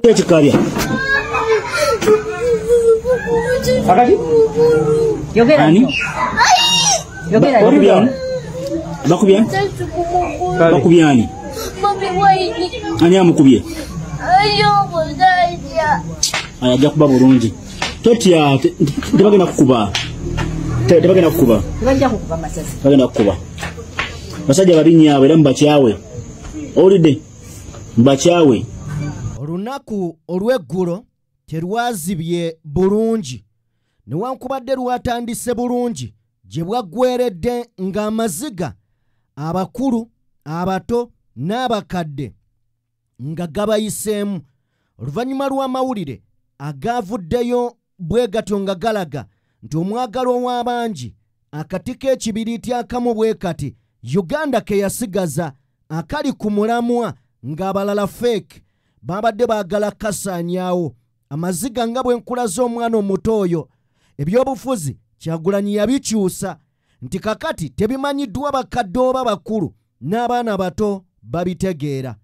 Ekikabya. Akati? Yogera. Ani? Yogera. Bakubye. Bakubye? Bakubye ani? Ani amukubye? Aya ajja kuba bulungi. Totya, tebagenda kukuba. Tebagenda kukuba. Tebajja kukuba masasi. Tebagenda kukuba. Basajja babi nnyo era mubakyawe. Owulidde? Mubakyawe. Olunaku olw'eggulo terwazibye bulungi. Newankubadde lwatandise bulungi, gye bwaggweredde ng'amaziga abakulu, abato n'abakadde nga gabayiseemu. Oluvannyuma lw'amawulire agaavuddeyo bwe gatyo nga galaga nti omwagalwa w'abangi akati k'ekibiriiti akamu bwe kati Uganda ke yasigaza akali ku mulamwa ng'abalala fake babadde baagala kasaanyaawo. Amaziga nga bwe nkulaza omwana omuto oyo. Ebyobufuzi Kyagulanyi yabikyusa nti kakati tebimanyiddwa bakadde oba bakulu n'abaana bato babitegeera.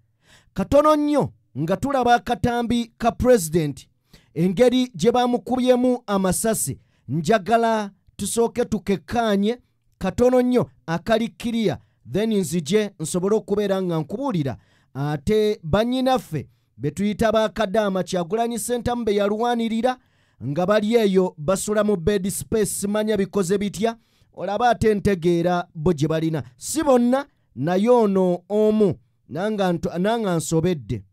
Katono nnyo nga tulaba akatambi ka pulezidenti engeri gye bamukubyemu amasasi. Njagala tusooke tukekkaanye katono nnyo akali kiriya, then nzije nsobole okubeera nga nkubuulira ate bannyinaffe be tuyita bakadaama Kyagulanyi Ssentamu be yalwanirira nga bali eyo basula mu bed space, simanya bikoze bitya, olaba ate ntegeera bo gye balina. Si bonna naye ono omu nanga nsobedde.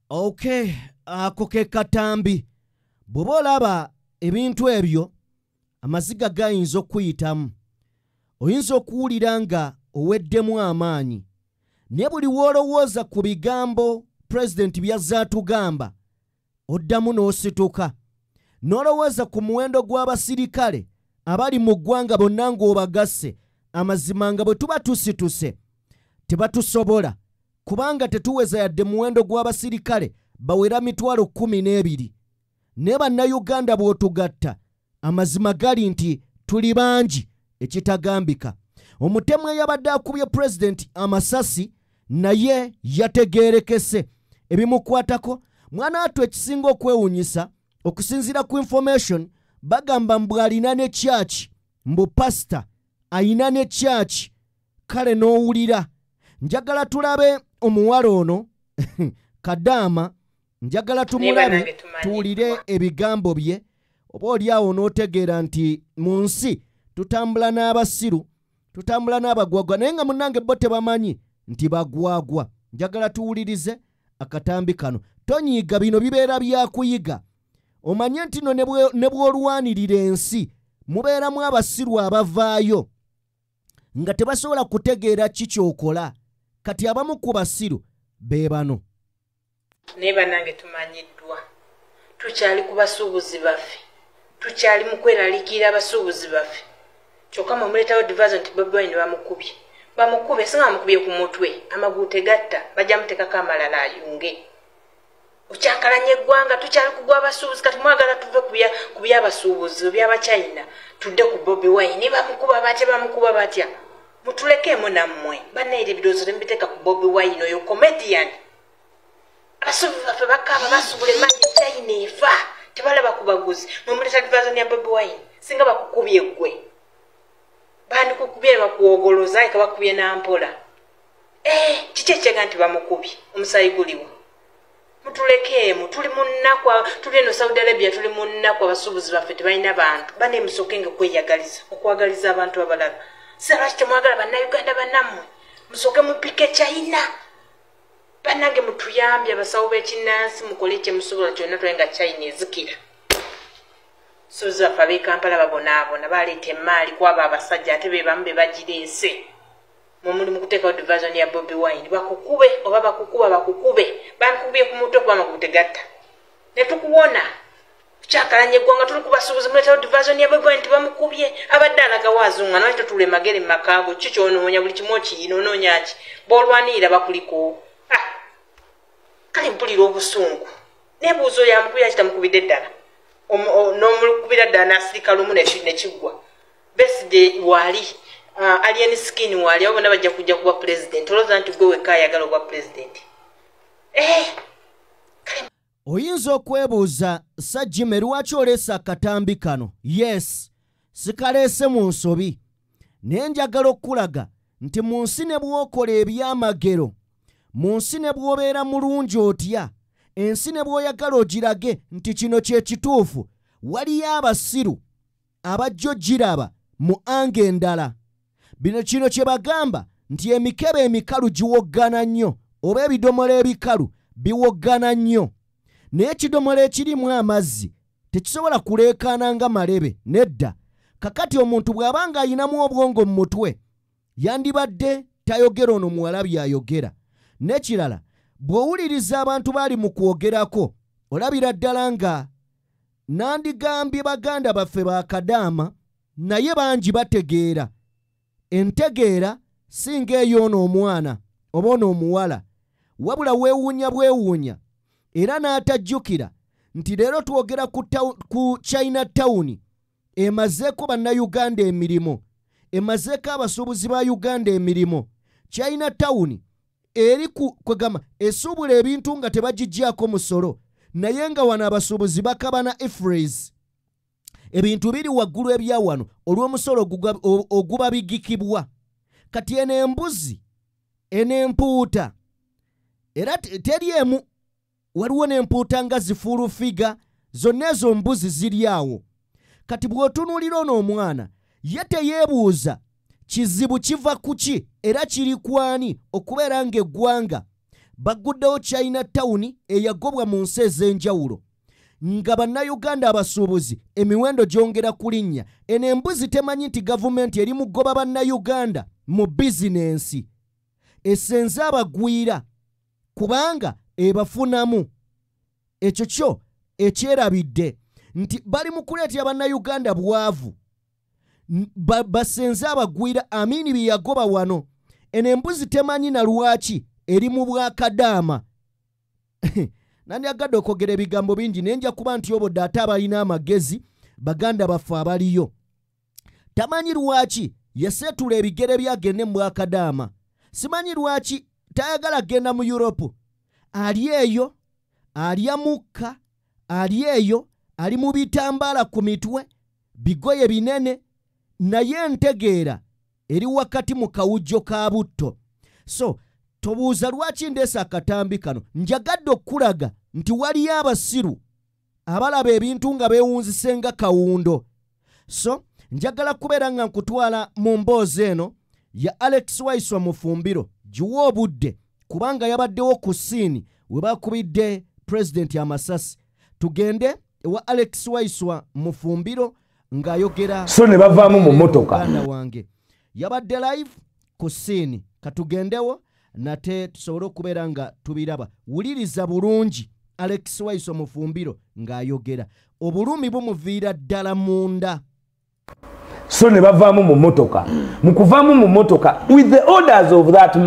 Okay, ako ke katambi. Bw'oba olaba ebintu ebyo amaziga gayinza okuyitamu, oyinza okuwulira nga oweddemu amaanyi. Naye buli w'olowooza ku bigambo pulezidenti by'azze atugamba, oddamu n'osituka. N'olowooza ku muwendo gw'abasirikale abali mu ggwanga bonna ng'obagasse, amazima nga bwe tuba tusituse tebatusobola, kubanga tetuweza yadde muwendo gw'abasirikale bawera 12,000. Naye bannayuganda bw'otugatta, amazima gali nti tuli bangi ekitagambika. Omutemu eyabadde akubye pulezidenti amasasi naye yategeerekese ebimukwatako. Mwana wattu ekisinga okwewuunyisa, okusinziira ku information, bagamba mbu alina ne church, mbu pasita ayina ne church. Kale n'owulira. Njagala tulabe omuwala ono Kadaama, njagala tumulabe tuwulire ebigambo bye, oba oli awo n'otegeera nti mu nsi tutambula n'abasiru, tutambula n'abagwagwa, naye nga munnange bo tebamanyi nti bagwagwa. Njagala tuwulirize akatambi kano. Tonyiiga, bino bibeera byakuyiga. Omanye nti no ne bw'olwanirira ensi mubeeramu abasiru abavaayo nga tebasobola kutegeera ki ky'okola. Kati abamu ku basiru be bano. Naye bannange tumanyiddwa, tukyali ku basuubuzi baffe, tukyali mu kweraliikirira abasuubuzi baffe. Kyokka mwe muleetawo diversion nti Bobi Wine bamukubye. Bamukubye, singa bamukubye ku mutwe, amagulu tegatta, bajja muteekako amalala ayunge. Okyankalanya eggwanga, tukyali kugwa abasuubuzi. Kati mwagala tuve ku by'abasuubuzi eby'Abachina tudde ku Bobi Wine. Bamukuba batya, bamukuba batya? Mutulekeemu nammwe. Bannaire ebirowoozo temubiteeka ku Bobi Wine oyo comedian. Abasuubuzi baffe bakaaba, basuubula emaanyi, China efa, tebalaba ku baguzi. Mwe muleeta diversion ya Bobi Wine. Singa bakukubye ggwe, bandikukubye bakuwogoloza, aye kabakubye nampola. Kiki ekyega nti bamukubye? Omusaayi guliwo. Mutulekeemu, tuli mu nnaku, tuli eno Saudi Arabia, tuli mu nnaku, abasuubuzi baffe tebalina bantu. Banne musooke nga kweyagaliza, okwagaliza abantu abalala. Si lwaki temwagala bannayuganda bannammwe? Musooke mupike China. Bannange mutuyambye abasawo b'ekinnansi, mukole kye musobola kyonna tulabe nga China ezikira. Abasuubuzi baffe ab'e Kampala babonaabona, baleeta emmaali ku abo abasajja ate be bamu be bagireese. Mwe muli mu kuteekawo diversion ya Bobi Wine. Bakukube oba bakukuba bakukube. Bankubye ku mutwe kuba amagulu tegatta. Ne tukuwona. Tukyakalanya eggwanga, tuli ku basuubuzi, muleetawo diversion ya Bobi Wine nti bamukubye. Abadde alaga waazunga, lwaki totuula emagere mu makaago? Ki kyonoonya? Buli kimu okiyina, onoonya ki? B'olwanirira bakuliko. Ah, kale mpulira obusungu. Nebuuza oyo amukubira kitamukubidde ddala, n'omukubira ddala n'asirika lumu nekiggwa. Besigye waali, Alien Skin waali, abo bonna bajja kujja kuba pulezidenti. Olowooza nti gwe wekka ayagala obwa pulezidenti? Oyinza okwebuuza, Sajjime, lwaki oleese akatambi kano? Yes, sikaleese mu nsobi, naye njagala okulaga nti mu nsi ne bw'okola ebyamagero, mu nsi ne bw'obeera mulungi otya, ensi ne bw'oyagala ogirage nti kino kye kituufu, waliyo abasiru abajja ogiraba mu anga endala. Bino kino kye bagamba nti emikebe emikalu giwoggana nnyo, oba ebidomola ebikalu biwoggana nnyo, naye ekidomola ekirimu amazzi tekisobola kuleekaana nga malebe, nedda. Kakati omuntu bw'aba ng'ayinamu obwongo mu mutwe yandibadde tayogera ono muwala by'ayogera. N'ekirala, bw'owuliriza abantu bali mu kwogerako, olabira ddala nga nandigambye baganda baffe bakadaama, naye bangi bategeera. Entegeera si ng'ey'ono omwana oba ono omuwala, wabula weewuunya bwewuunya era n'atajjukira nti leero twogera ku China Town emazeeko bannayuganda emirimu, emazeeko abasuubuzi ba Uganda emirimu. China Town eri kwegamba esuubula ebintu nga tebagiggyako musolo, naye nga wano abasuubuzi bakabana efrays, ebintu biri waggulu ebya wano olw'omusolo ogubabigikibwa. Kati eno embuzi, eno empuuta, era teri emu, waliwo n'empuuta nga zifuulufiga, zonna ezo mbuzi ziri awo. Kati bw'otunuulira ono omwana, ye teyeebuuza kizibu kiva ku ki era kiri kwani okubeera ng'eggwanga bagguddewo China Town eyagobwa mu nsi ez'enjawulo, nga bannayuganda abasuubuzi emiwendo gyongera kulinnya. Eno embuzi temanyi nti gavumenti eri mu kugoba bannayuganda mu bizinensi, esenze abagwira kubanga ebafunamu. Ekyo kyo ekyerabidde nti bali mu kuleetera bannayuganda bwavu, basenze abagwira. Amini bye yagoba wano. Eno embuzi temanyi na lwaki eri mu bwakadaama. Nandyagadde okwogera ebigambo bingi, naye nja kuba nti obodde ate abalina amagezi baganda baffe abaliyo. Tamanyi lwaki yaseetula ebigere byagende mu bwakadaama. Simanyi lwaki tayagala genda mu Europe. Ali eyo, alya mukka, ali eyo, ali mu bitambaala ku mitwe, bigoye binene, naye ntegeera eri wakati mu kawujjo ka butto. So tobuuza lwaki ndeese akatambi kano. Njagadde okulaga nti waliyo abasiru abalaba ebintu nga beewunzise nga kawundo. So njagala kubeera nga nkutwala mu mboozi eno ya Alex Waiswa Mufumbiro, giwe obudde kubanga yabaddewo ku siini we bakubidde pulezidenti amasasi. Tugende ewa Alex Waiswa Mufumbiro ng'ayogera. So ne bavaamu mu mmotoka. Muganda wange yabadde live ku siini, katugendewo nate tusobole okubeera nga tubiraba. Wuliriza bulungi Alex Waiswa Mufumbiro ng'ayogera, obulumi bumuviira ddala munda. So ne bavaamu mu mmotoka. Mu kuvaamu mu mmotoka with the orders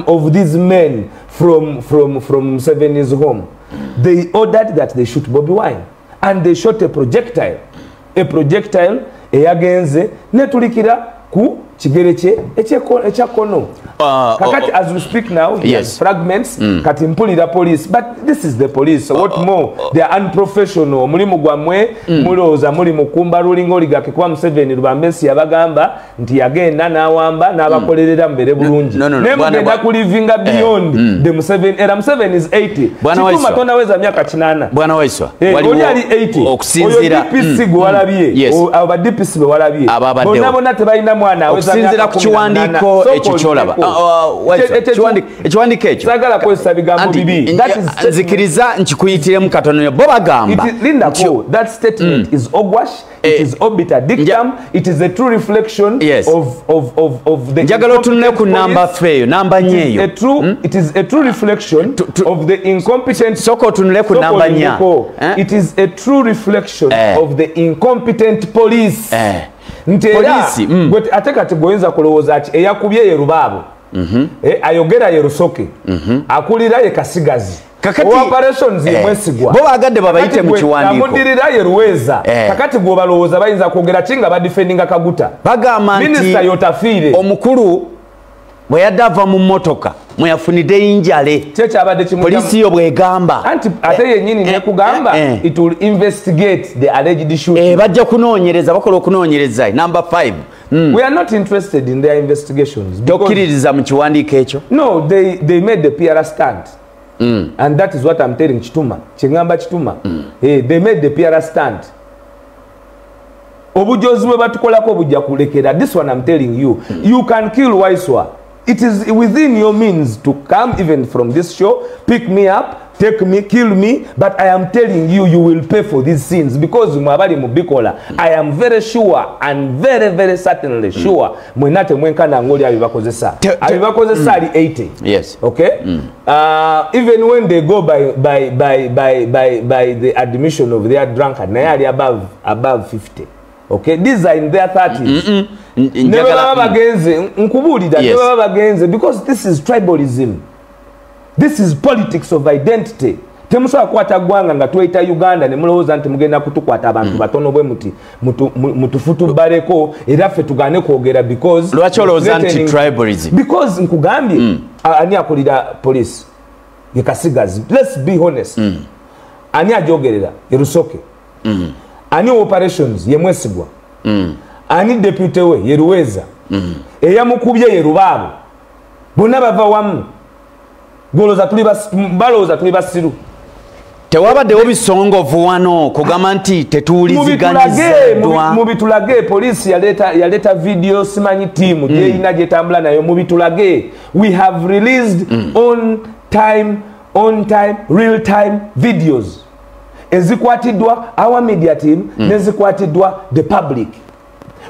of these men from Museveni's home, they ordered that they shoot Bobi Wine, and they shot a projectile. A projectile eyagenze netulikira ku kigere kye ekya kono. Kakati as we speak now, he has fragments. Kati mpulira police, but this is the police, so what more? They are unprofessional. Omulimu gwammwe mulowooza muli mukumba ruling oligarchy, kuba Museveni Lubambensi yabagamba nti yagenda n'awamba n'abakolerera mubere bulungi. Naye mugenda kulivinga beyond the Museveni era. Museveni is 80. Kituma tonaweza myaka 8. Bwana Waiswa, oli ali 80. Oyo DPC gwe walabye, abo ba DPC be walabye bonna bonna tebalina mwana aweza. Okusinziira ku kiwandiiko ekyo kyolaba, ekiwandiiko ekyo sagala kozesa bigambo bibi. Nzikiriza nkikuyitiremu katono. Bo bagamba Lindako, that statement is ogwash. It is obiter dictum. It is a true reflection of the njagala otunule ku namba 3 eyo, namba 4 eyo. It is a true reflection of the incompetent. Soko otunule ku namba 4. It is a true reflection of the incompetent police. Nti era ate kati gwoyinza kulowooza ki eyakubye ye Rubaabo, ayogera ye Rusoke, akulira ye Kasigazi, operations ye Mwesigwa, bo bagadde babayite mu kiwandiiko, amudirira ye Ruweza. Kakati gwe balowooza bayinza kwogera ki nga badefendinga Kaguta? Bagamba nti minisita yotafiire omukulu bwe yadde ava mu mmotoka mweyafunidde injale, polisi yo bwegamba. Anti ate yennyini nekugamba it will investigate the alleged shooting. Bajja kunoonyereza, bakola okunoonyereza. Number 5. We are not interested in their investigations. Tokkiririza mu kiwandiiko ekyo? No, they made the PR stand. And that is what I'm telling Kituma. Kyengamba Kituma. They made the PR stand. Obujozi bwe batukolako bujja kulekera. This one I'm telling you. You can kill Waiswa. It is within your means to come even from this show, pick me up, take me, kill me, but I am telling you, you will pay for these sins because mwabali mubikola. I am very sure and very, very certainly sure mwenate mwenkana ngoli abibakozesa. Abibakozesa ali 80. Yes. Okay? Even when they go by the admission of their drunkard, naye ali above 50. Okay, these are in their 30s. Never bagenze, nkubulira, never bagenze, because this is tribalism. This is politics of identity. Temusobola kukwata ggwanga nga tweyita Uganda ne mulowooza nti mugenda kutukwata abantu batono bwe muti mutufutubaleko era ffe tugaane kwogera because lwaki olowooza nti tribalism? Because nkugambye ani akulira police ye Kasigazi. Let's be honest. Ani ajogerera ye Rusoke. Ani operations ye Mwesigwa. Ani deputy we ye Ruweza. Eyamukubye ye Rubaabo. Bonna bava wamu. Balowooza tuli basiru. Tewabaddewo bisongovu wano kugamba nti tetuwuliziganyiziddwa. Mubitulage poliisi yaleeta video simanyi tiimu gyeyina gyetambula nayo, mubitulage. We have released on time real time videos ezikwatiddwa our media team nezikwatiddwa the public.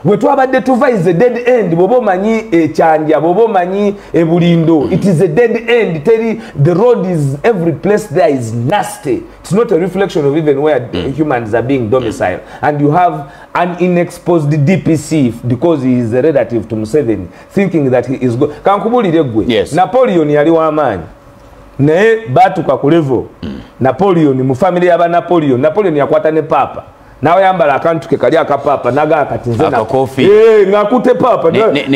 We twabadde tuva is a dead end. Bw'oba omanyi ekyanja, bw'oba omanyi ebulindo, it is a dead end. Teri, the road is, every place there is nasty. It's not a reflection of even where humans are being domiciled. And you have an inexposed DPC because he is a relative to Museveni, thinking that he is good. Kankubulire gwe. Yes. Napoleon yali w'amaanyi. Naye batuka ku level. Napoleon mu family y'aba Napoleon. Napoleon yakwata ne papa. Nawe yambala akantu ke kali akapapa naga kati nze na kofi ngakute papa ne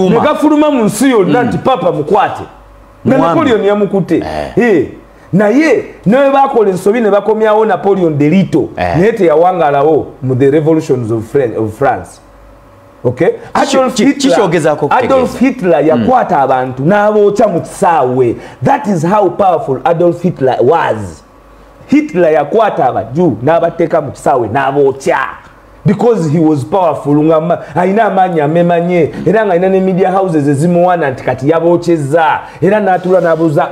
negafuluma mu nsi yonna nti papa mukwate. Na Napoleon yamukute. Naye nawe bakola ensobi ne bakomyawo Napoleon Delito. Naye teyawangalawo mu the revolutions of France. Okay? Adolf Hitler yakwata abantu n'abookya mu kisaawe. That is how powerful Adolf Hitler was. Hitler yakwata abaju n'abateeka mu kisaawe n'abookya because he was powerful, nga alina amaanyi amemanye, era nga alina ne media houses ezimuwana nti kati yabookyezza, era n'atuula n'abuuza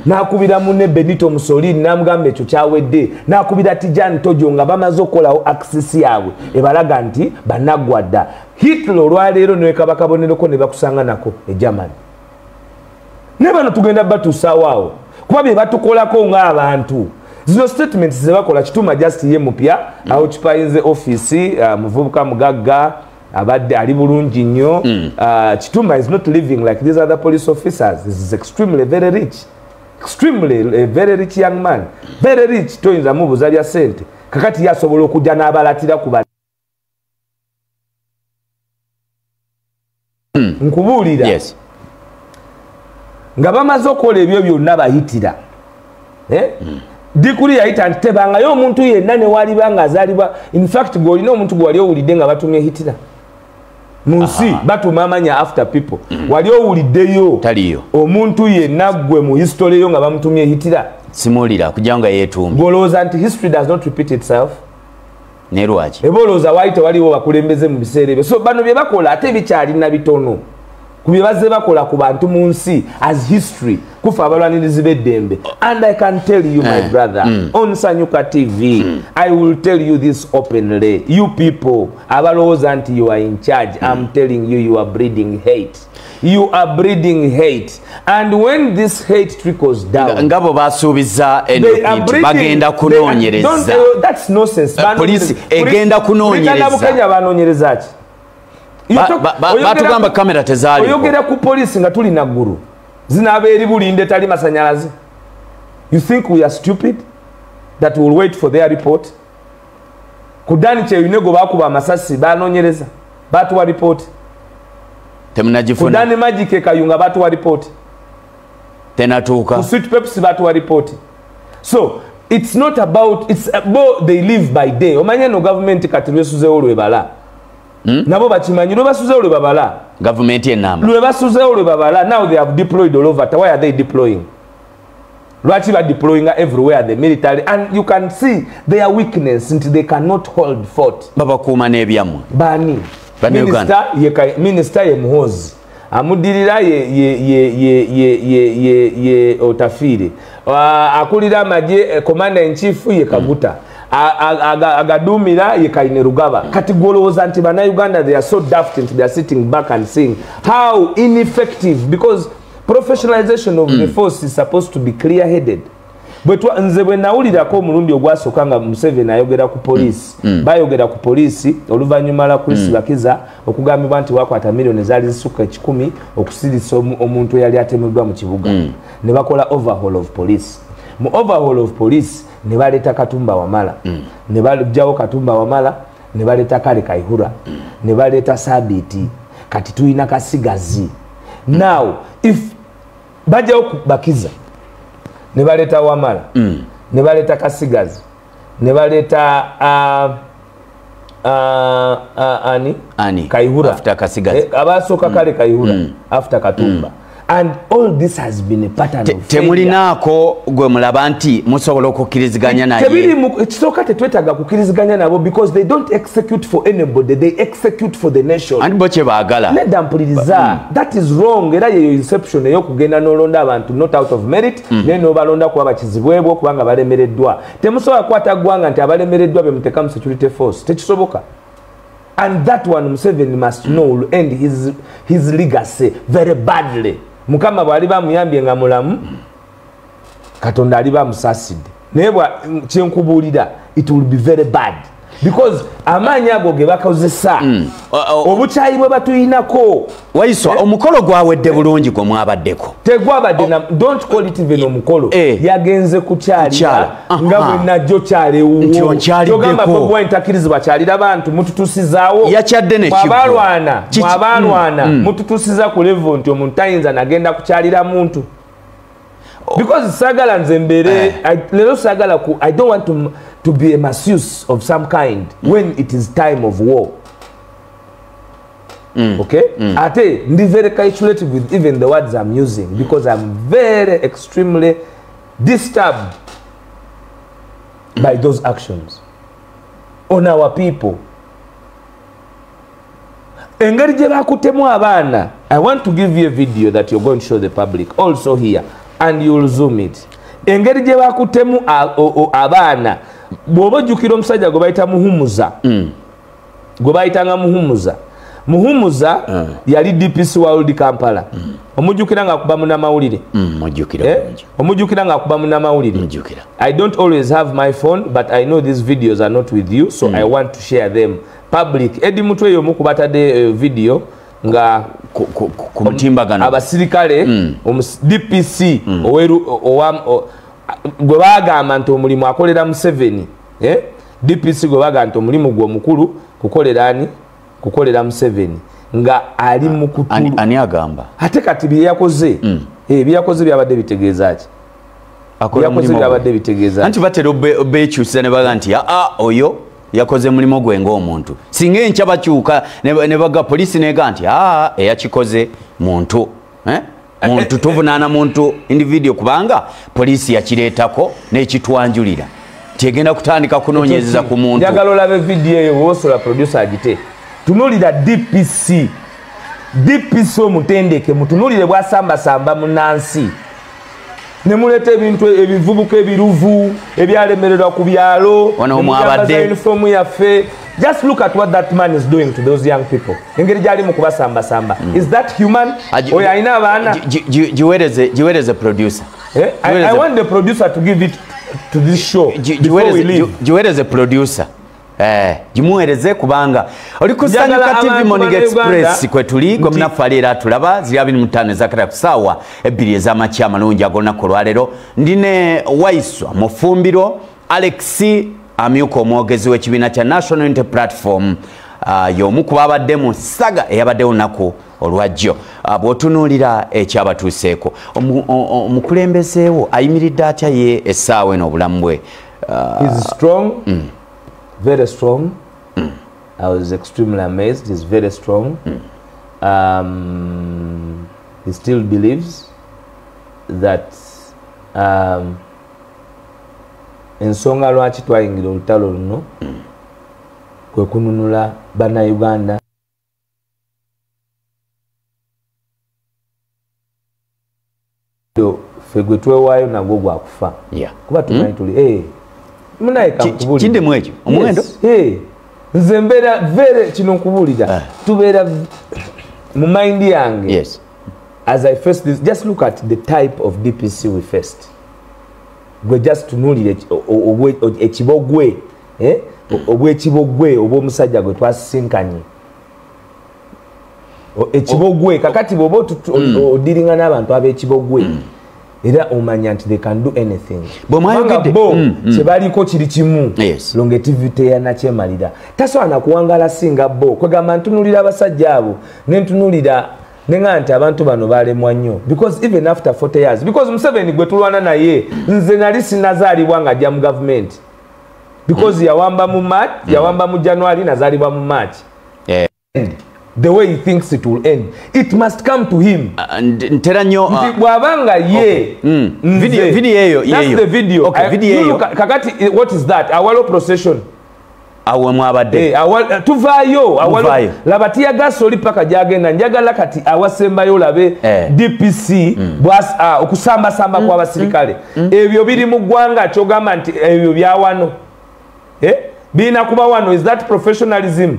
n'akubira munne Benito Mussolini n'amugamba ekyo kyawedde, n'akubira Tijani Tojo nga bamaze okukolawo axis yaabwe ebalaga nti bannaggwa dda. Hitler olwaleero ne kaba kaboneroko ne bakusanga nako e Germany. Ne bano tugenda batuusaawo awo kuba bye batukolako ng'abantu. Zino statements ze bakola Kituma just ye mupya occupying office, muvubuka mugagga abadde ali bulungi nnyo. Kituma is not living like these other police officers. He is extremely very rich. Extremely a very rich young man. Very rich, toyinza mubuuza bya ssente. Kakati yasobola okujja n'abalatira ku nkubuulira. Yes. Nga bamaze okukola ebyo byonna bayitira. Dikuli yayita nti tebangayo omuntu yenna ne waliba nga azaalibwa. In fact gw'olina omuntu gwe wali owulidde nga batumye Hitler mu nsi, batuma amanya after people. Wali owuliddeyo omuntu yenna gwe mu history yo nga bamutumye Hitler? Simuwulira kujja nga yeetuumye. Gw'olowooza nti history does not repeat itself? Ne lwaki? Ebolooza waali tewaliwo bakulembeze mu biseera ebyo. So bano bye bakola ate bikyalina bitono ku bye bazze bakola ku bantu mu nsi as history, kufa abalwanirizi b'eddembe. And I can tell you, my brother, on Sanyuka TV, I will tell you this openly. You people abalowooza nti you are in charge, I'm telling you, you are breeding hate. You are breeding hate. And when this hate trickles down, nga bo basuubiza NUP bagenda kunoonyereza. That's nonsense. Poliisi egenda kunoonyereza. Bukenya banoonyereza ki? Batugamba kamera tezaaliwo. Oyogera ku poliisi nga tuli Naggulu. Zinaaba eri Bulinde tali masanyalaze. You think we are stupid that we will wait for their report? Ku Dani Kyeyune bakuba amasasi banoonyereza. Batuwa report. Temunagifuna. Ku Dani Magic Kayunga batuwa report. Tenatuuka. Ku Sweet Pepsi batuwa report. So it's not about, it's about they live by day. Omanye no government kati lwesuzeewo lwebala. Nabo bakimanyi lwe basuzeewo lwe babala. Government enamba. Lwe basuzeewo lwe babala. Now they have deployed all over. Why are they deploying? Lwaki ba deploying everywhere the military, and you can see their weakness nti they cannot hold fort. Babakuuma n'ebyammwe. Bani? Minister ye Muhoozi amudirira ye Otafiire, akulira amagye commander in chief ye Kaguta, agadumira ye Kainerugaba. Kati gwolowooza nti bannayuganda they are so daft nti they are sitting back and seeing how ineffective, because professionalization of the force is supposed to be clear-headed. Nze bwe nawulirako omulundi ogwasooka nga Museveni ayogera ku poliisi, bayogera ku poliisi oluvannyuma lwa Chris Bakiza okugambibwa nti wakwata miliyoni ezaali zisukka 100 okusirisa omuntu eyali atemeddwa mu kibuga. Ne bakola overhaul of police. Mu overhaul of police ne baleeta Katumba Wamala, ne baggyawo Katumba Wamala, ne baleeta Kale Kaihura, ne baleeta Sabiiti. Kati tulina Kasigazi. Now if bajjawo Bakiza ne baleeta Wamala, ne baleeta Kasigazi, ne baleeta ani Kaihura after Kasigazi, abasooka Kale Kaihura after Katumba. And all this has been a pattern of failure. Temulinaako gwe mulaba nti musobola okukkiriziganya naye. Ekisooka tetwetaaga kukkiriziganya nabo because they don't execute for anybody, they execute for the nation. Anti bo kye baagala. Nedda mpuliriza. That is wrong. Era yeyo inception ey'okugenda n'olonda abantu not out of merit, naye n'obalonda kuba bakizibwebwo kubanga balemereddwa. Temusobola kukwata ggwanga nti abalemereddwa be muteeka mu security force. Tekisoboka. And that one Museveni must know will end his legacy very badly. Mukama bw'aliba amuyambye nga mulamu, Katonda aliba amusaasidde. Naye kyenkubuulira, it will be very bad. Because amaanyi ago ge bakozesa, obukyayi bwe batuyinako. Waiswa, omukolo gwawedde bulungi gwe mwabaddeko. Tegwabadde, don't call it even omukolo. Yagenze kukyalira nga bwe najjo kyalewuwo. Nti onkyaliddeko. Togamba Bobi Wine takkirizibwa kyalira bantu, mututusizaawo. Yakyadde ne kigwa. Mwabalwana, mututusiza ku level nti omuntu tayinza nagenda kukyalira muntu. Because sagala nze mbeere, leero sagala ku, I don't want to be a masseuse of some kind when it is time of war. Okay? Ate, ndi very calculative with even the words I'm using because I'm very extremely disturbed by those actions on our people. Engeri gye bakuttemu abaana, I want to give you a video that you're going to show the public also here, and you'll zoom it. Engeri gye bakuttemu abaana, bw'oba ojjukira omusajja gwe bayita Muhumuza, gwe bayitanga Muhumuza. Muhumuza yali DPC World Kampala. Omujjukira ng'akuba munnamawulire. Omujjukira ng'akuba munnamawulire. I don't always have my phone, but I know these videos are not with you, so I want to share them public. Eddie Mutwe y'omu ku batadde video nga ku mutimbagano abasirikale DPC gwe bagamba nti omulimu akolera Museveni, DPC gwe bagamba nti omulimu gwe omukulu kukolera ani? Kukolera Museveni nga ali mu kutulu. Ani agamba? Ate kati bye yakoze, bye yakoze byabadde bitegeeza ki? Yakoze byabadde bitegeeza. Anti batera obekyusa ne baga nti oyo yakoze mulimu gwe ng'omuntu. Singa enkya bakyuka ne baga poliisi nega nti eyakikoze muntu. Muntu tuvunaana muntu individual kubanga poliisi yakireetako n'ekitwanjulira. Tegenda kutandika kunoonyereza ku muntu. Njagala olabe video eyo wosola producer agite. Tunuulira DPC. DPC omutendeke mutunuulire bwasambasamba munnansi. Ne muleta ebintu ebivubuka ebiruvu ebyalemererwa ku byalo. Wano mwabadde uniform yaffe. Just look at what that man is doing to those young people. Engeri gyali mu kubasambasamba. Is that human? Oyo alina abaana. Giwereze producer. I want the producer to give it to this show. Giwereze producer. Gimuwereze kubanga oli ku Sanyuka TV Morning Express kwe tuli gwe munafu ali era tulaba ziri 25 ezakata ku ssaawa 2 ez'amakya amalungi ag'olunaku olwaleero. Ndi ne Waiswa Mufumbiro Alex amyuka omwogezi w'ekibiina kya National Unity Platform, y'omu ku babadde mu saga eyabaddewo olunaku olwajjo. Bw'otunuulira ekyabatuuseeko, omukulembezeewo ayimiridde atya ye essaawa eno obulamu bwe? He's strong. Very strong. I was extremely amazed. He's very strong. He still believes that ensonga lwaki twayingira olutalo luno kwe kununula bannayuganda. Ffe gwe twewaayo nagwo gwakufa. Kuba tumanyi tuli munaye kankubulira. Kindemu ekyo omuwendo? Nze mbeera very kino nkubuulira. Tubeera mu mind yange. Yes. As I face this, just look at the type of DPC we faced. Gwe just tunuulire ekibogwe, obwekibogwe obw'omusajja gwe twasisinkanye. Ekibogwe kakati bw'oba odiringa n'abantu ab'ekibogwe era omanya nti they can do anything. Kubanga bo kyebaliko kiri kimu, longevity yanakyemalira. Tasobola na kuwangaala singa bo. Kwegamba ntunuulira abasajja abo ne ntunuulira nenga nti abantu bano balemwa nnyo. Because even after 40 years, because Museveni gwe tulwana naye, nze nali sinazaalibwa nga ajja mu government. Because yawamba mu March, yawamba mu January, nazaalibwa mu March. The way he thinks it will end, it must come to him. Ntera nnyo bw'abanga ye video eyo. That's the video. Okay, video eyo. Kakati what is that? Awalo procession. Awe mwabadde. Tuvaayo awalo. Laba tear oli paka gyagenda. Njagala kati awasembayo olabe DPC okusambasamba kw'abasirikale. Ebyo biri mu ggwanga ky'ogamba nti ebyo bya wano. Birina kuba wano. Is that professionalism?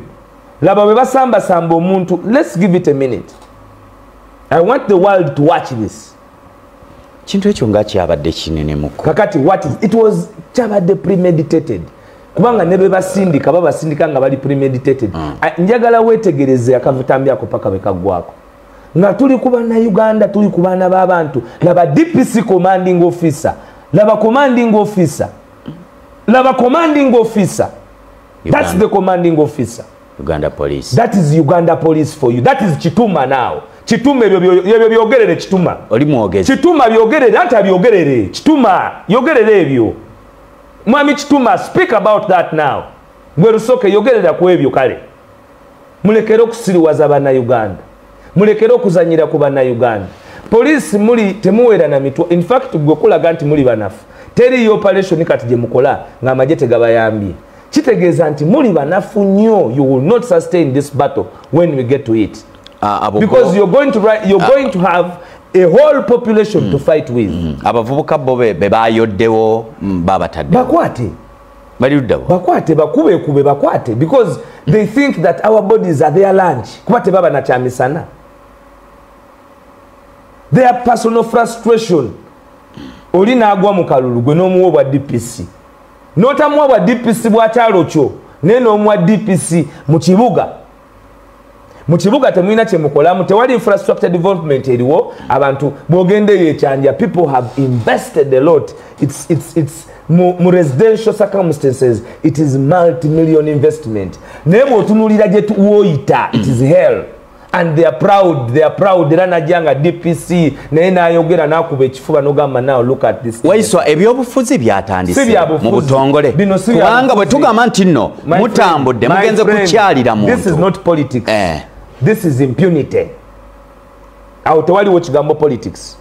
Laba bwe basambasamba omuntu. Let's give it a minute. I want the world to watch this. Kintu ekyo nga kyabadde kinene muko. Kakati what is it was kyabadde premeditated. Kubanga ne be basindika babasindika nga bali premeditated. Njagala weetegereze akavutambi ako paka bwe kaggwako. Nga tuli ku bannayuganda, tuli ku baana b'abantu. Laba DPC commanding officer. Laba commanding officer. Laba commanding officer. That's the commanding officer. Uganda Police. That is Uganda Police for you. That is Kituma now. Kituma ebyo byogerere Kituma. Oli mwogezi. Kituma byogerere anti abyogerere. Kituma yogerere ebyo. Mwami Kituma, speak about that now. Gwe Rusoke yogerera ku ebyo kale. Mulekere okusiriwaza bannayuganda. Mulekere okuzanyira ku bannayuganda. Police muli temuwera na mitwe. In fact gwe kulaga nti muli banafu. Teriyo operation kati gye mukola ng'amagye tegabayambye. Kitegeeza nti muli banafu nnyo. You will not sustain this battle when we get to it. Because you're going to you're going to have a whole population to fight with. Abavubuka bo be bayoddewo babatadde. Bakwate. Baliddewo. Bakwate bakube kube bakwate because they think that our bodies are their lunch. Kuba tebaba na kyamisana. Their personal frustration. Oli n'agwa mu kalulu gwe n'omuwa bwa DPC. N'otamuwa bwa DPC bw'akyalo kyo naye n'omuwa DPC mu kibuga. Mu kibuga temulina kye mukolamu, tewali infrastructure development eriwo. Abantu bw'ogenda eyo ekyanja, people have invested a lot. It's mu residential circumstances, it is multi-million investment. Naye bw'otunuulira gye w'oyita, it is hell. And they are proud, they are proud. Era najjanga DPC naye n'ayogera n'akuba ekifuba n'ogamba now look at this. Waiswa ebyobufuzi byatandise mu butongole. Kubanga bwe tugamba nti nno mutambudde mugenze kukyalira muntu. This is not politics. This is impunity. Awo tewaliwo kigambo politics.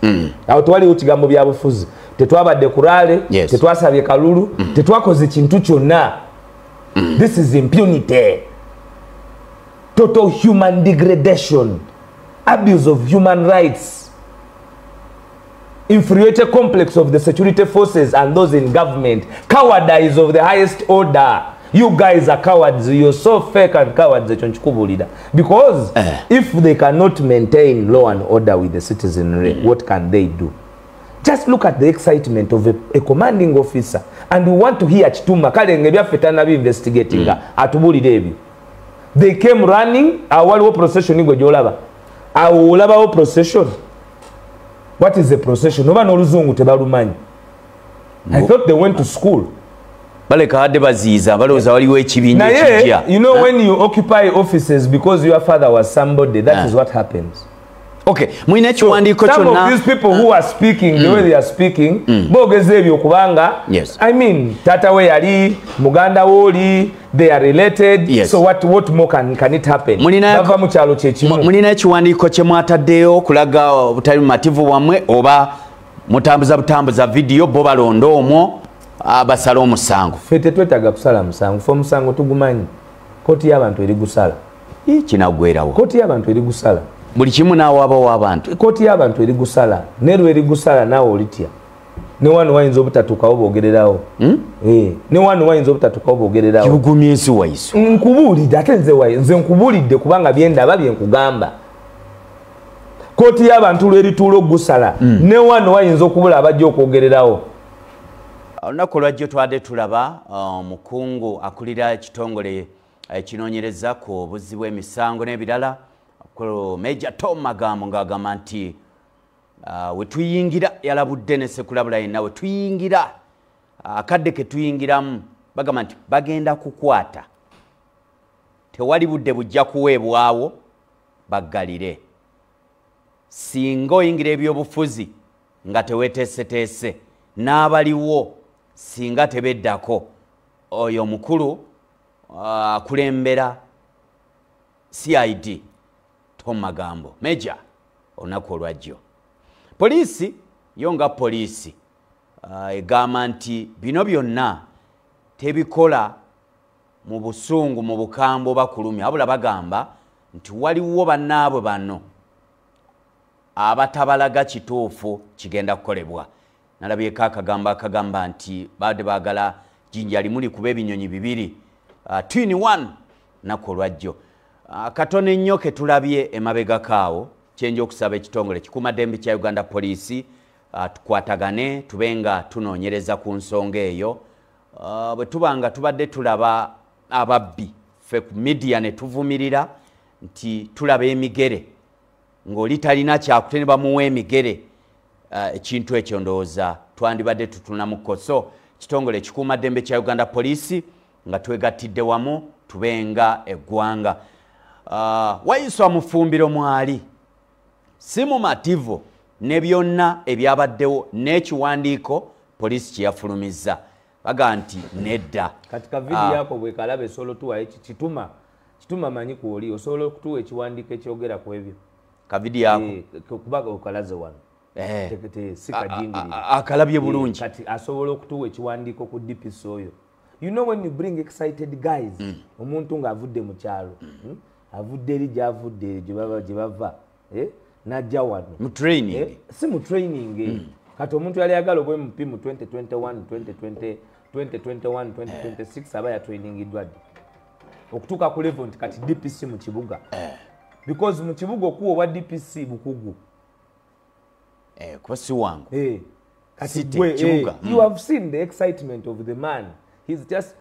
Awo tewaliwo kigambo byabufuzi. Tetwabadde ku rally, tetwasabye kalulu, tetwakoze kintu kyonna. This is impunity. Total human degradation, abuse of human rights, inferiority complex of the security forces and those in government, cowardice of the highest order. You guys are cowards. You're so fake and cowards. Because if they cannot maintain law and order with the citizenry, what can they do? Just look at the excitement of a commanding officer. And we want to hear Chituma. Investigating. They came running. Procession. Procession. What is the procession? I thought they went to school. You know, when you occupy offices because your father was somebody, that is what happens. Okay. So, some of these people who are speaking the way they are speaking, yes. I mean, Tata we yali, Muganda woli, they are related. Yes. So what more can it happen? Mulina ekiwandiiko kye mwataddeyo kulaga obutali mumativu bwammwe oba mutambuza butambuza video bo balonda omwo abasala omusango. Ffe tetwetaaga kusala musango, ffe omusango tugumanyi. Kooti y'abantu eri gusala. Kinagwerawo. Kooti y'abantu eri gusala. Buli kimu naawe abawo abantu. Kooti y'abantu eri gusala. Nerwo eri gusala naawe olitya. Ne wano wayinza obutatuukawo boogererawo. Ne wano wayinza obutatuukawo boogererawo. Kibugumya ensi wayiso. Nkubuulidde ate nze nkubuulidde kubanga bye ndaba bye nkugamba. Kooti y'abantu lwerituula ogusala. Ne wano wayinza okubula abajja okwogererawo. Olunaku olwajjo twadde tulaba omukungu akulira ekitongole ekinoonyereza ku buzzi bw'emisango n'ebirala Major Tom Magambo ng'agamba nti we tuyingira yalabudde ne sekulabula yenna we tuyingira akadde ke tuyingiramu bagamba nti bagenda kukwata tewali budde bujja kuweebwawo baggalire singa oyingira ebyobufuzi nga teweeteeseteese n'abaliwo singa tebeddako oyo mukulu akulembera CID Tom Magambo Major olunaku olwajjo. Poliisi yo nga poliisi egamba nti bino byonna tebikola mu busungu mu bukambwe bakulumya wabula bagamba nti waliwo bannaabwe bano abatabalaga kituufu kigenda kukolebwa. Nalabyeko akagamba akagamba nti baadde baagala jjinja limu likuba ebinyonyi bibiri twin one naku olwajjo. Katono ennyo ke tulabye emabegako awo kyenja okusaba ekitongole kikuumaddembe kya Uganda Police tukwatagane tube nga tunoonyereza ku nsonga eyo. Bwe tuba nga tubadde tulaba ababbi ffe ku media ne tuvumirira nti tulaba emigere ng'oli talina kyakute ne bamuwa emigere ekintu ekyo ndowooza twandibadde tutunamuko. So kitongole kikuumaddembe kya Uganda Police nga twegattidde wamu tubenga eggwanga. Wayiswa mufumbiro mwali si mumativu ne byonna ebyabaddewo n'ekiwandiiko poliisi kye yafulumizza baga nti nedda. Katika video yako bwekalabe solo tuwa eki kituma manyi kuoli osobola okutuwa ekiwandiiko ekyogera ku ebyo ka video yako kubaga okalaze wano akalabye bulungi kati asobola okutuwa ekiwandiiko ku DPC oyo. You know when you bring excited guys, omuntu ng'avudde mu kyalo, avudde eri gy'avudde gye bava, n'ajja wano. Mu training. Si mu training. Kati omuntu yali ayagala obwe MP mu 2021, 2020, 2021, 2026 aba yatrainingiddwa ddi? Okutuuka ku level nti kati DPC mu kibuga. Because mu kibuga okuwa obwa DPC bukugu. Kuba si wangu. Kati gwe, you have seen the excitement of the man. He's just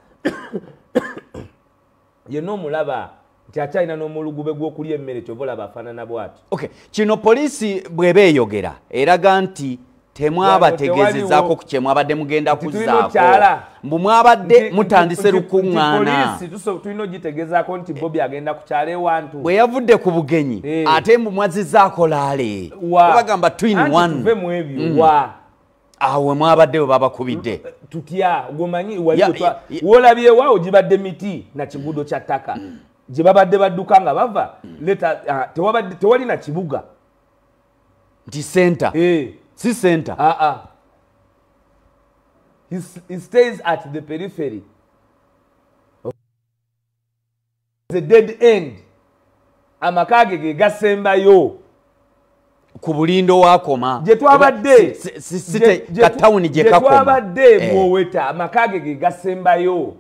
you know mulaba nti akyalina n'omulugube gw'okulya emmere kyova olaba afaanana bw'atyo. Okay, kino poliisi bw'eba eyogera eraga nti temwabategeezezaako ku kye mwabadde mugenda kuzzaako. Mbu mwabadde mutandise lukuŋŋaana. Poliisi tulina ogitegeezaako nti Bobi agenda kukyala ewantu. Bwe yavudde ku bugenyi ate mbu mwazizzaako laale. Bagamba twin one. Tuve mu ebyo wa. Awe mwabadde we babakubidde. Tutya gomanyi wolabye waawo gibadde miti na kiguudo kya ttaka. Gye babadde badduka nga bava leta tewali na kibuga. Nti center. Si center. He stays at the periphery. The dead end. Amaka ge ge gasembayo. Ku bulindo wakoma. Gye twabadde. Ka tawuni gye kakoma. Gye twabadde mwoweta amaka ge ge gasembayo.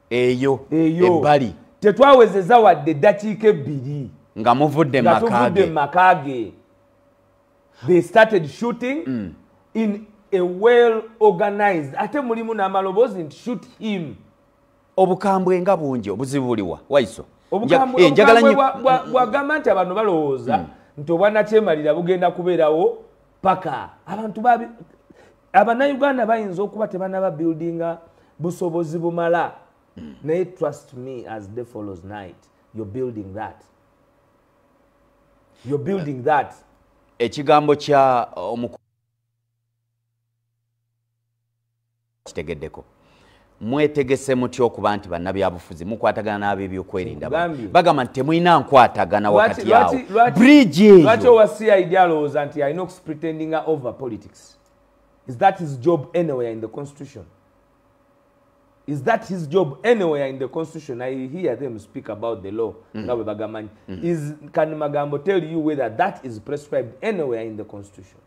Eyo. Ebbali. Tetwawezeza wadde ddakiika ebbiri. Nga muvudde maka ge. They started shooting in a well organized. Ate mulimu n'amaloboozi nti shoot him. Obukambwe nga bungi obuzibu buliwa Waiso. Obukambwe bwagamba nti abantu balowooza nti obwannakyemalira bugenda kubeerawo paka. Abantu Abannayuganda bayinza okuba tebannaba buildinga busobozi bumala. Naye trust me, as day follows night, you're building that. You're building that. Ekigambo kya kitegeddeko. Mwetegese mutya okuba nti bannabyabufuzi mukwatagana n'ab'ebyokwerinda. Bagamba nti temulina nkwatagana wakati awo. Bridge eyo. Lwaki owa CID alowooza nti alina okupretendinga over politics? Is that his job anywhere in the constitution? Is that his job anywhere in the constitution? I hear them speak about the law. Can Magambo tell you whether that is prescribed anywhere in the constitution?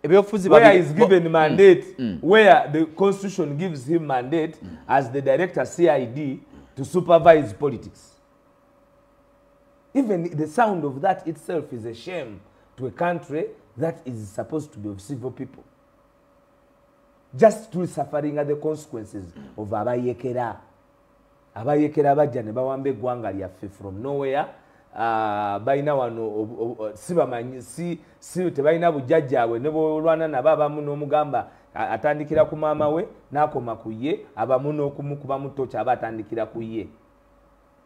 Where is given mandate, where the constitution gives him mandate as the director CID to supervise politics. Even the sound of that itself is a shame to a country that is supposed to be of civil people. Just to suffering the consequences of abayekera. Abayekera bajja ne bawamba eggwanga lyaffe from nowhere. Balina wano sibamanyi si tebalina bujjajjaabwe ne bw'olwana nabo abamu n'omugamba atandikira ku maama we n'akoma ku ye, abamu n'okumukubamu ttooki aba atandikira ku ye.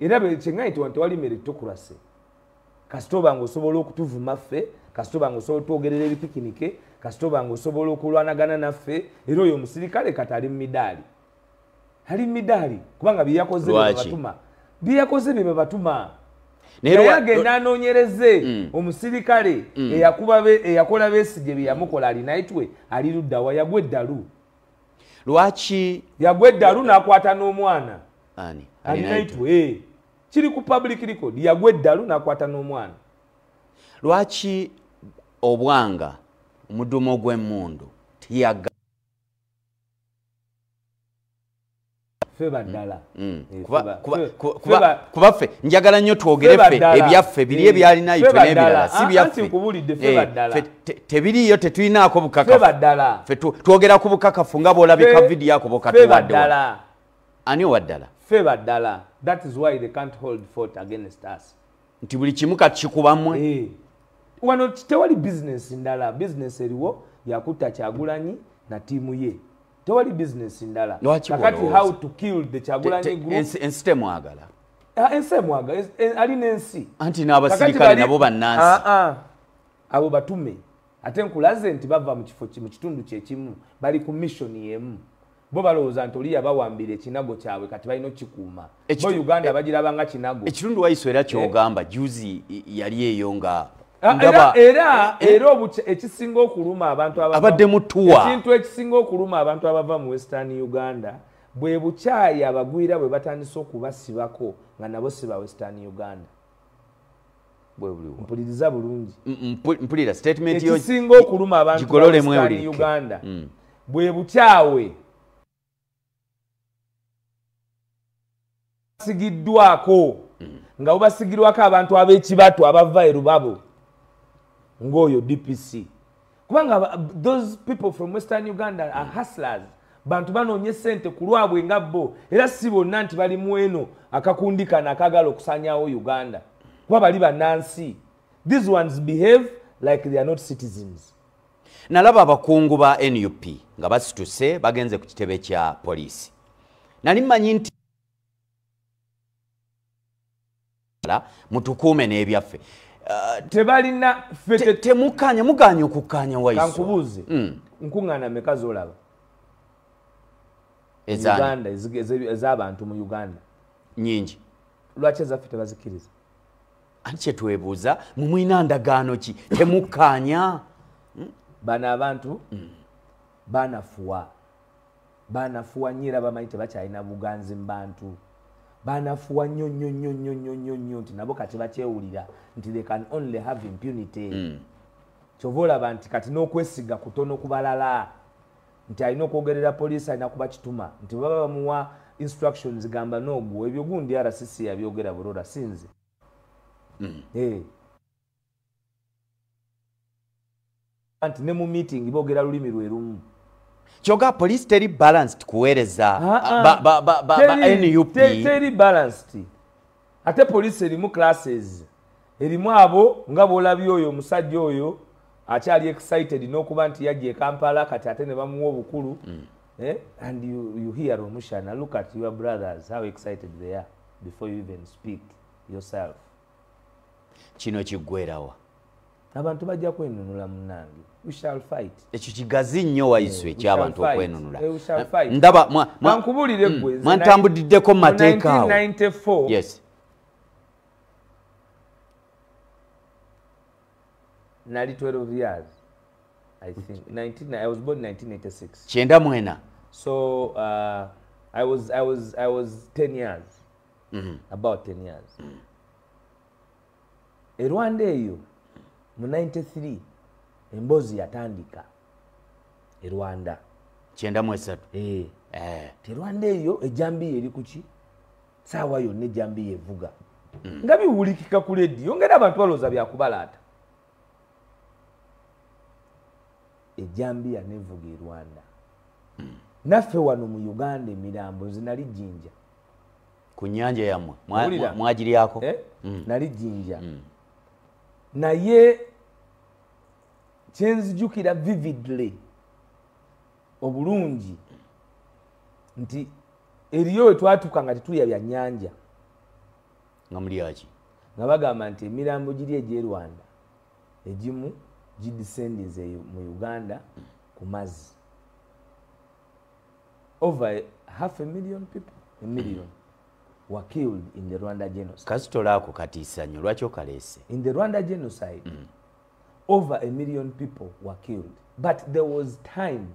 Era kyenganyi nti tewali meritocracy. Kasita oba ng'osobola okutuvuma ffe, kasita oba ng'osobola otwogerera ebipikinike, kasita oba ng'osobola okulwanagana naffe, era oyo omusirikale kati ali mu midaali. Ali mu midaali kubanga bye yakoze bye babatuma. Bye yakoze bye babatuma. Naye agenda anoonyereze omusirikale eyakola Besigye bye yamukola Alinaitwe ali ludda wa yagwa eddalu. Lwaki yagwa eddalu n'akwata n'omwana? Ani? Alinaitwe. Kiri ku public record, yagwa eddalu n'akwata n'omwana. Lwaki obwanga omudumo gw'emmundu tiyaga ffe baddala. Kuba ffe njagala nnyo twogere ffe ebyaffe biri ebyalinaitwe n'ebirala si byaffe. Nkubuulidde ffe baddala. Tebiriiyo tetulinaako bukakafu. Ffe baddala. Ffe twogera ku bukakafu nga bw'olabika vidiyo ako bw'okatuwadde. Ani owaddala? Ffe baddala. That is why they can't hold fort against us. Nti buli kimu kati kikubammwe. Wano tewali business ndala. Business eriwo yakutta Kyagulanyi na ttiimu ye. Tewali business ndala. Kakati how to kill the Kyagulanyi group. Ensi temwagala. Ensi emwagala. Ali n'ensi. Anti n'abasirikale nabo bannansi. Abo batume. Ate nkulaze nti bava mu kifo mu kitundu kye kimu. Bali ku mission y'emu. Bo balowooza nti oli yabawambira ekinago kyabwe kati balina okukikuuma. Bo Uganda bagiraba nga kinago. Ekitundu Waiso era ky'ogamba juzi yali eyo nga era ekisinga okuluma abantu abadde mutuwa. Ekintu ekisinga okuluma abantu abava mu Western Uganda bwe bukyayi abagwira bwe batandise okubasibako nga nabo si ba Western Uganda. Mpuliriza bulungi. Mpulira statement yo. Ekisinga okuluma abantu ba Western Uganda bwe bukyawe basigiddwako nga bubasigirwako abantu ab'ekibatu abava e Rubabo ng'oyo DPC. Kubanga those people from Western Uganda are hustlers. Bantu banoonye ssente ku lwabwe nga bo, era si bonna nti bali mu eno akakundi kano akaagala okusaanyaawo Uganda. Kuba bali bannansi. These ones behave like they are not citizens. Nalaba abakungu ba NUP nga basituse bagenze ku kitebe kya poliisi. Nali mmanyi nti mutukuume n'ebyaffe. Tebalina temukkaanya mugaanye okukkaanya Waiso. Kankubuuze, nkuŋŋaana mmeka z'olaba? Uganda ez'abantu mu Uganda nyingi. Lwaki ezaffe tebazikkiriza? Anti kye twebuuza mumulina ndagaano ki? Temukkaanya? Bano abantu Banafuwa nnyo era bamanyi tebakyalina buganzi mu bantu. Banafuwa nnyo nnyo nnyo nnyo nnyo nnyo nnyo nti nabo kati bakyewulira nti they can only have impunity. Kyova olaba nti kati n'okwesiga kutono ku balala, nti alina okwogerera poliisi alina kuba kituma nti baba bamuwa instructions gamba n'ogwo ebyo gundi RCC yabyogera Burora sinze. Anti ne mu meeting boogera lulimi lwe lumu. Kyokka police teri balanced kuweereza ba NUP. Teri balanced. Ate police erimu classes. Erimu abo nga bw'olabye oyo omusajja oyo akyali excited n'okuba nti yajja e Kampala kati ate ne bamuwa obukulu. And you hear Omushana, look at your brothers, how excited they are before you even speak yourself. Kino kiggwerawa. Abantu bajja kwenunula munnange. We shall fight. Ekyo kigazi nnyo Waiswa eky'abantu okwenunula. We shall fight. Ndaba mwankubulire ggwe. Mwantambuliddeko mu mateeka awo. 1994. Yes. Nali 12 years. I think I was born in 1986. 94. So I was 10 years. About 10 years. E Rwanda eyo mu 93 emboozi yatandika e Rwanda. 93. Te Rwanda eyo ejambiya eri kuki? Saawa yonna ejambiya evuga. Nga biwulikika ku lediyo ngeri abantu balowooza byakubalaata. Ejambiya nevuga e Rwanda. Naffe wano mu Uganda emirambo nze nali Jinja. Ku nnyanja yammwe mwagiryako? Nali Jinja. Naye kyenzijukira vividly obulungi nti eriyo we twatuuka nga tetulya bya nnyanja. Nga mulyaki? Nga bagamba nti emirambo giri egy'e Rwanda egimu gidescendinze mu Uganda ku mazzi. Over 500,000 people, a million, were killed in the Rwanda genocide. Kasitola ako katiisa nnyo, lwaki okaleese? In the Rwanda genocide, over 1 million people were killed. But there was time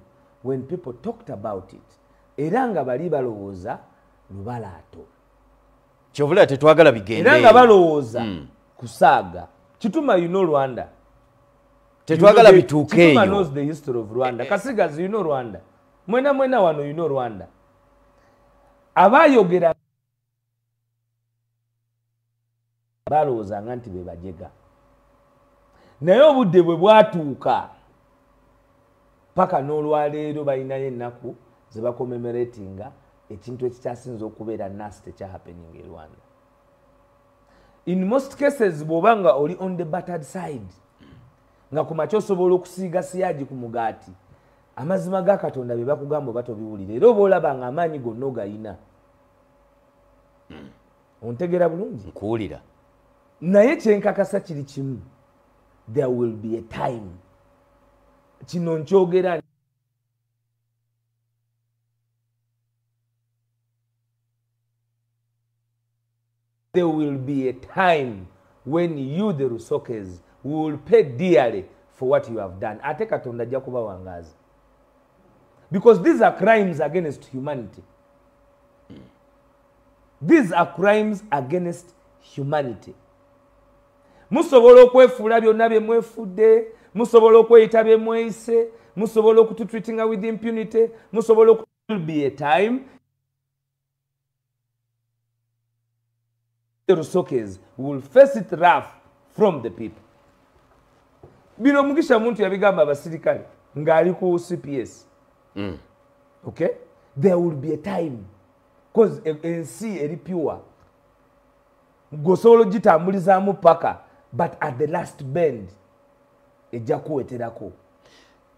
when people talked about it. Era nga bali balowooza lubalaato. Kyovula tetwagala bigende. Era nga balowooza kusaaga. Kituma, you know Rwanda. Tetwagala bituuke eyo. Kituma knows the history of Rwanda. Kasigazi, you know Rwanda. Mwena mwena wano, you know Rwanda. Abayogera balowoozanga nti be bajega. Naye obudde bwe bwatuuka paka n'olwaleero balinayo ennaku ze bakommemoratinga ekintu ekikyasinze okubeera nasty ekya happening e Rwanda. In most cases bw'oba nga oli on the battered side nga ku makya osobola okusiiga siyaagi ku mugaati, amazima ga Katonda bye bakugamba oba tobiwulira era oba olaba nga amaanyi gonna ogayina. Ontegeera bulungi? Nkuwulira. Naye kyenkakasa kiri kimu, there will be a time. Kino nkyogera there will be a time when you, the Rusokes, will pay dearly for what you have done. Ate Katonda ajja kubawangaza. Because these are crimes against humanity. These are crimes against humanity. Musobola okwefuula byonna bye mwefudde, musobola okweyita bye mweyise, musobola okututreatinga with impunity, musobola will be a time the Rusokes will face it rough from the people. Bino Mugisha Muntu yabigamba abasirikale ng'ali ku CPS. Okay? There will be a time because ensi eri pure. Gwosobola ogitambulizaamu paka, but at the last bend ejja kuweterako.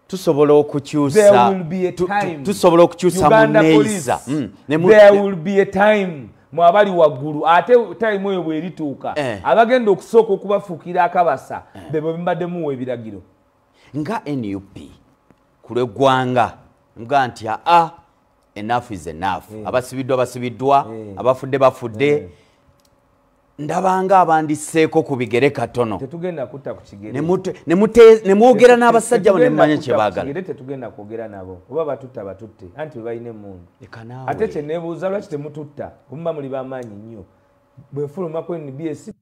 Tusobola okukyusa. There will be a time. Tusobola okukyusa mu nneeyisa. There will be a time mwabali waggulu ate time eyo bw'erituuka abagenda okusooka okubafuukira akabasa be bwe muwa ebiragiro. Nga NUP ku lw'eggwanga nga nti a enough is enough. Abasibiddwa basibiddwa, abafudde bafudde. Ndabanga abandiseeko ku bigere katono. Tetugenda kutta ku kigere. Ne mwogera n'abasajja bo ne mmanya kye baagala. Kigere tetugenda kwogera nabo. Oba batutta batutte. Anti balina emmundu. Ate kye neebuuza lwaki temututta? Omuba muli b'amaanyi nnyo. Bwe nfuluma ku NBS.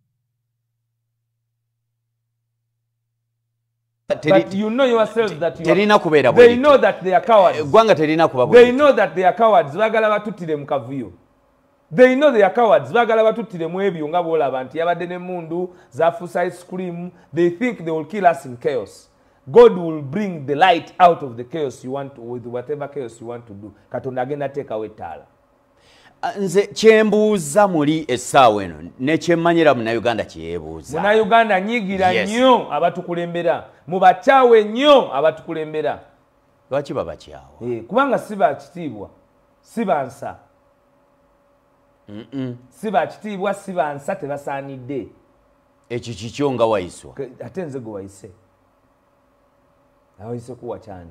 But you know yourselves that you are, they know that they are cowards. They know that they are cowards. Baagala batuttire mu kavuyo. They know they are cowards. Baagala batuttire mu ebyo nga bw'olaba nti yabadde n'emmundu zafuusa ice cream. They think they will kill us in chaos. God will bring the light out of the chaos you want to, with whatever chaos you want to do. Katonda agenda teekawo ettaala. Nze kyembuuza muli essaawa eno nekyemmanyira Munnayuganda kyeyeebuuza. Munnayuganda nyigira nnyo abatukulembera. Mubakyawe nnyo abatukulembera. Lwaki babakyawa? Kubanga si ba kitiibwa, si ba nsa. Si ba kitiibwa, si ba nsa, tebasaanidde. Ekyo kikyo nga wayiswa. Ate nze gwe wayise. Awayise kuwa kyani.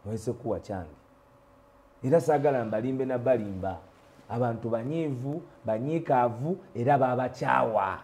Wayise kuwa kyange. Era saagala mbalimbe na balimba. Abantu banyiivu, banyiikaavu, era babakyawa.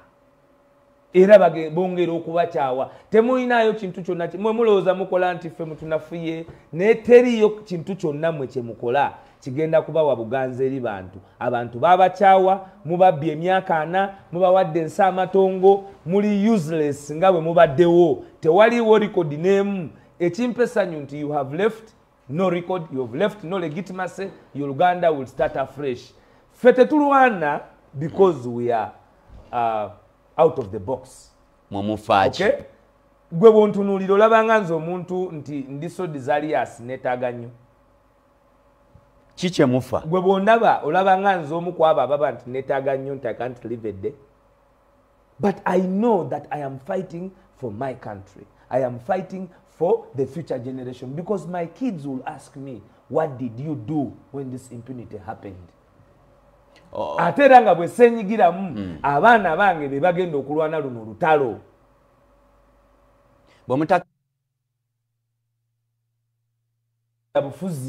Era bongera okubakyawa. Temulinayo kintu kyonna. Mwe mulowooza mukola nti ffe mutunafuye, naye teriiyo kintu kyonna mmwe kye mukola kigenda kubawa buganzi eri bantu. Abantu babakyawa, mubabbye emyaka 4, mubawadde ensi amatongo, muli useless nga bwe mubaddewo. Tewaliwo record n'emu. Ekimpa essanyu nti you have left no record, you have left no legitimacy, Uganda will start afresh. Ffe tetulwana because we are out of the box. Mumufaaki. Okay? Gwe bw'ontunuulira olabanga nze omuntu nti ndi so desirous neetaaga nnyo. Ki kye mufa? Gwe bw'ondaba olabanga nze omu ku abo ababa nti neetaaga nnyo nti I can't live a day. But I know that I am fighting for my country. I am fighting for the future generation, because my kids will ask me, what did you do when this impunity happened? Ate era nga bwe ssenyigiramu, abaana bange be bagenda okulwana luno lutalo.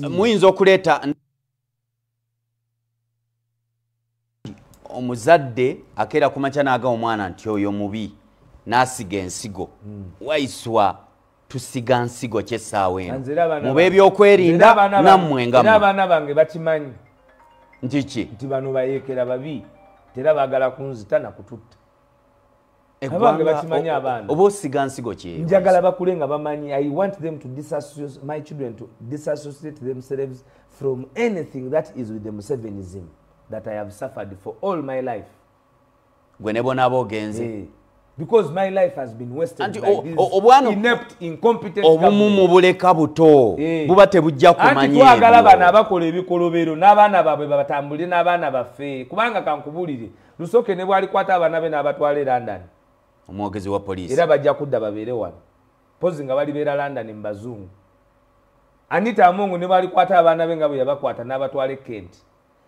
Muyinza okuleeta omuzadde akeera ku makya n'aga omwana nti oyo mubi, n'asiga ensigo. Waiswa tusiga nsigo ky'essaawa eno. Mu b'ebyokwerinda nammwe nga mmwe. Abaana bange bakimanyi. Nti ki? Nti bano bayeekera babi, tera baagala kunzita na kututta. Abange bakimanyi abaana. Oba osiga nsigo ki? Njagala bakule nga bamanyi. I want them to disassociate, my children to disassociate themselves from anything that is with the Musevenism that I have suffered for all my life. Gwe ne bonaaba ogenze. Because my life has been wasted by this inept, incompetent obumu mubuleka buto. Buba tebujja kumanya. Anti twagala bano abakola ebikolobero n'abaana baabwe babatambulire n'abaana baffe. Kubanga kankubulire, Lusoke ne bw'alikwata abaana be n'abatwala e London. Omwogezi wa poliisi. Era bajja kudda babeere wano. Mpozi nga balibeera London mu bazungu. Anita Amongo ne bw'alikwata abaana be nga bwe yabakwata n'abatwala e Kent.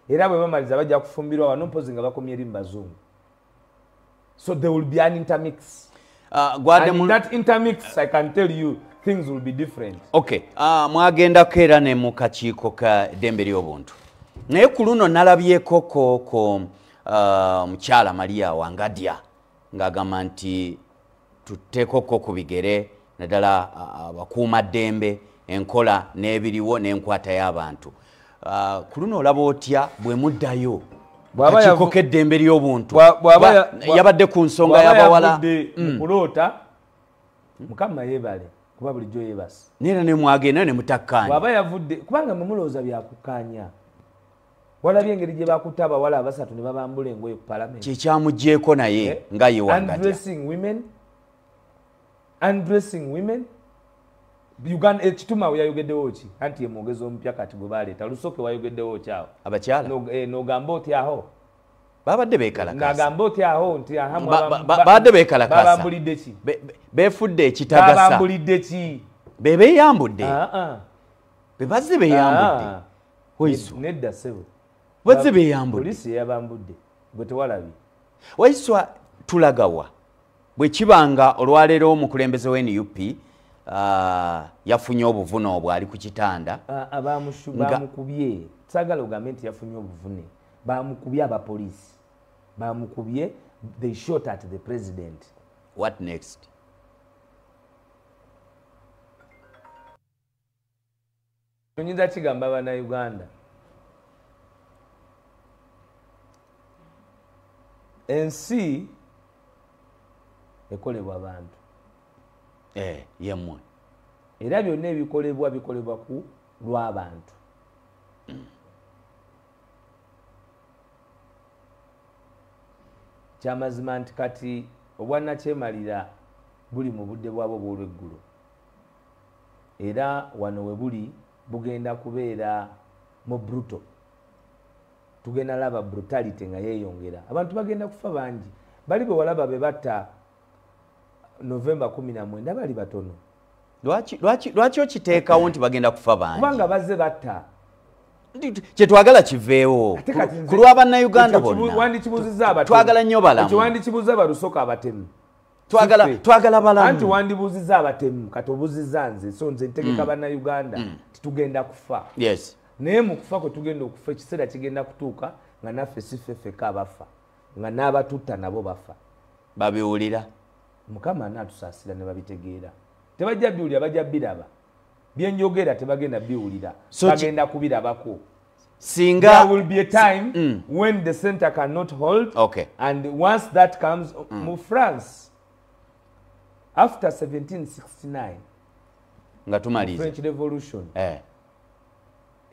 Era bwe bamaliza bajja kufumbirwa wano mpozi nga bakomye eri mu bazungu. So there will be an intermix. And in that intermix, I can tell you, things will be different. Okay. Mwagendako era ne mu kakiiko ka ddembe ly'obuntu. Naye ku luno nalabyeko ko mukyala Maria Wangadya ng'agamba nti tutteekoko ku bigere naddala abakuumaddembe, enkola n'ebiriwo n'enkwata y'abantu. Ku luno olaba otya bwe muddayo kakiiko k'eddembe ly'obuntu? Yabadde ku nsonga y'abawala. Mukuloota, Mukama yeebale kuba bulijjo yeebase. Neera ne mwagenda ne mutakkaanya. Bw'aba yavudde, kubanga mwe mulowooza byakukkaanya. Walabye engeri gye bakutte abawala abasatu ne babambula engoye ku palamenti. Kyekyamuggyeko naye nga ye Wangadya. Undressing women. Undressing women. Uganda ekituma we yayogeddewo ki? Anti ye mwogezi omupya kati gwe baleeta. Lusoke wayogeddewo ki awo? Abakyala? N'ogamba oti aho. Babadde beekalakaasa. N'agamba oti aho nti aha babadde beekalakaasa. Babambulidde ki? Beefudde ekitagasa. Babambulidde ki? Be beeyambudde. Be bazze beeyambudde. Waiswa. Nedda ssebo. Bazze beeyambudde. Poliisi yabambudde. Gwe tewalabye. Waiswa tulagawa. Bwe kibanga olwaleero omukulembeze wa NUP yafunye obuvune obwo ali ku kitanda. Bamukubye. Saagala ogambe nti yafunye obuvune. Bamukubye abapoliisi, bamukubye, they shot at the president. What next? Nyinza kigamba bannayuganda, ensi ekolebwa abantu. Yemmwe. Era byonna ebikolebwa bikolebwa ku lw'abantu. Kyamazima nti kati obwannakyemalira buli mu budde bwabwo obw'olweggulo, era wano we buli bugenda kubeera mu bruto. Tugenda laba brutality nga yeeyongera, abantu bagenda kufa bangi. Bali be walaba be batta November 19 bali batono. Lwaki okiteekawo nti bagenda kufa bangi? Kubanga bazze batta. Kyetwagala kiveewo ku lwa bannayuganda bonna. Twagala nnyo balamu. Ekyo wandikibuuzizza Balusoka abatemu. Twagala balamu. Anti wandibuuzizza abatemu, kati obuuzizza nze. So nze ntegeka bannayuganda titugenda kufa. Yes. Naye mu kufa kwe tugenda okufa, ekiseera kigenda kutuuka nga naffe si ffe ffekka abafa, nga n'abatutta nabo bafa. Babiwulira. Mukama anaatusaasira ne babitegeera. Tebajja biwulira, bajja biraba. Byenjogera tebagenda biwulira, bagenda kubirabako. Singa there will be a time when the center cannot hold. Okay. And once that comes, mu France after 1769 nga tumaliza French Revolution,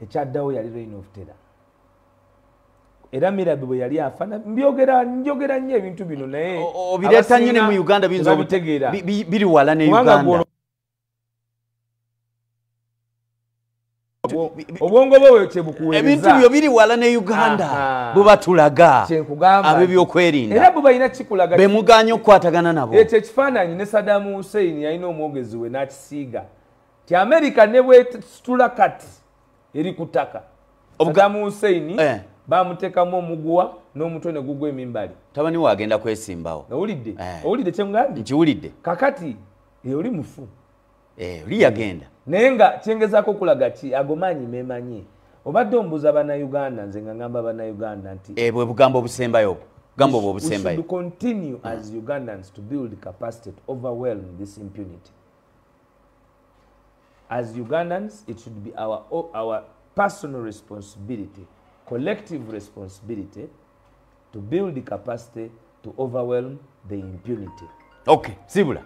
ekyaddawo yali reign of terror. Era Mirabi bwe yali afa, mbyogera njogera nnyo ebintu bino, naye obireeta nnyo ne mu Uganda biyinza obitegeera, biri wala ne Uganda. Obwongo bwe kyebukuweereza. Ebintu byo biri wala ne Uganda. Bubatulaga ab'ebyokwerinda. Era bo balina kikulaga. Bemugaanye okukwatagana nabo. Ekyo ekifaananyi ne Saddam Hussein yalina omwogezi we n'akisiiga. Ti America ne bwesitula kati eri ku ttaka. Saddam Hussein bamuteekamu omuguwa n'omutwe ne gugwa emimbali. Tabani we agenda kwesimbawo. Owulidde? Owulidde kye ngambye? Nkiwulidde. Kakati oli mufu. Oli yagenda. Naye nga kyengezaako okulaga ki ago maanyi meemanyi. Obadde ombuuza bannayuganda, nze nga ngamba bannayuganda nti bwe bugambo obusembayo. Bugambo obwo obusembayo. We should continue as Ugandans to build capacity to overwhelm this impunity. As Ugandans, it should be our personal responsibility, collective responsibility, to build the capacity to overwhelm the impunity. Okay, Sibula.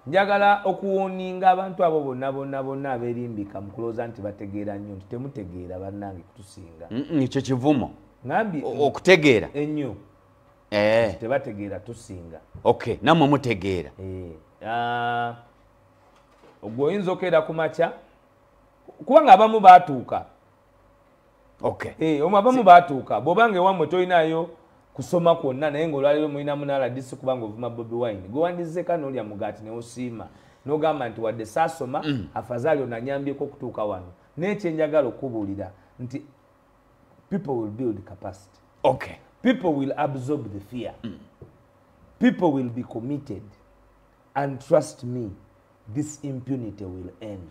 Njagala okuwoninga abantu abo bonna bonna bonna abeerimbika mu kulowooza nti bategeera nnyo, nti temutegeera bannange kutusinga. Ekyo kivumo. Ngambye okutegeera ennyo. Tebategeera tusinga. Okay, nammwe mutegeera. Ogwo oyinza okeera ku makya kubanga abamu baatuuka. Okay. Abamu baatuuka. Bw'obanga ewammwe tolinaayo kusoma kwonna, naye ng'olwaleero mulinamu n'RDC kubanga ovuma Bobi Wine. Gwe wandizzeeka n'olya mugaati ne osiima n'ogamba nti wadde saasoma, afazaali ono anyambyeko okutuuka wano. Naye kye njagala okubuulira nti people will build capacity. Okay. People will absorb the fear. People will be committed. And trust me, this impunity will end.